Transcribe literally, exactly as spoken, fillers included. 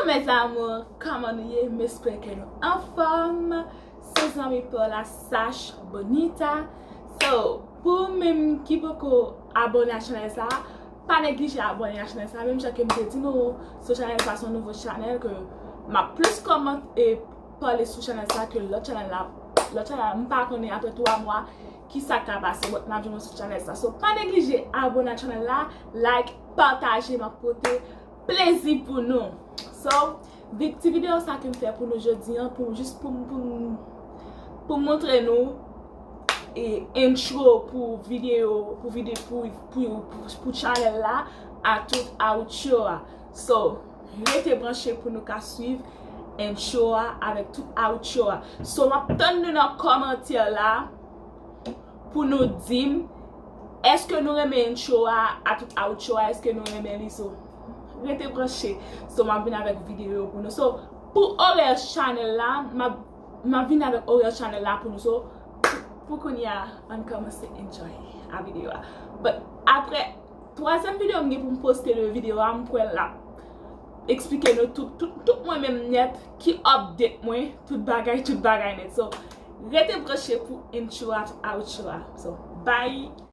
Mes amours, kòman nou ye? M espere ke nou anfòm. Se zanmi pa w la, Sash Bonita. So, pou ou menm ki poko abòne a chanèl sa, pa neglije abòne a chanèl sa. Menm jan ke m te di nou, sou chanèl sa se yon nouvo chanèl ke m ap plis kòmante e pale sou chanèl sa ke lòt chanèl la. Lòt chanèl la, m pa konnen apre twa mwa kisa ka pase, but n ap jwenn sou chanèl sa. So, pa neglije abòne a chanèl la, like, pataje, m ap pote plezi pou nou. So, vi- ti videyo sa ke m fè pou nou jodi an, pou jis pou m pou m pou m montre nou e intro pou videyo, pou videyo, pou pou pou, pou chanèl la, a tout outro a. So, rete branche pou nou ka swiv intro a avèk tout outro a. So, m ap tann nou nan kòmantè la pou nou di m èske nou renmen intro a, a tout outro a, èske nou renmen li? So, rete branche. So, m ap vin avèk videyo pou nou. So, pou orè chanèl la, m ap m ap vin avèk orè chanèl la pou nou. So, pou kounye a, ann kòmanse enjoy a videyo a. But apre twazyèm videyo m gen pou m poste de videyo a, m kwè l ap eksplike nou tout, tout, tout mwen menm nèt, ki update mwen, tout bagay, tout bagay nèt. So, rete branche pou intro a, outro a. So, bye!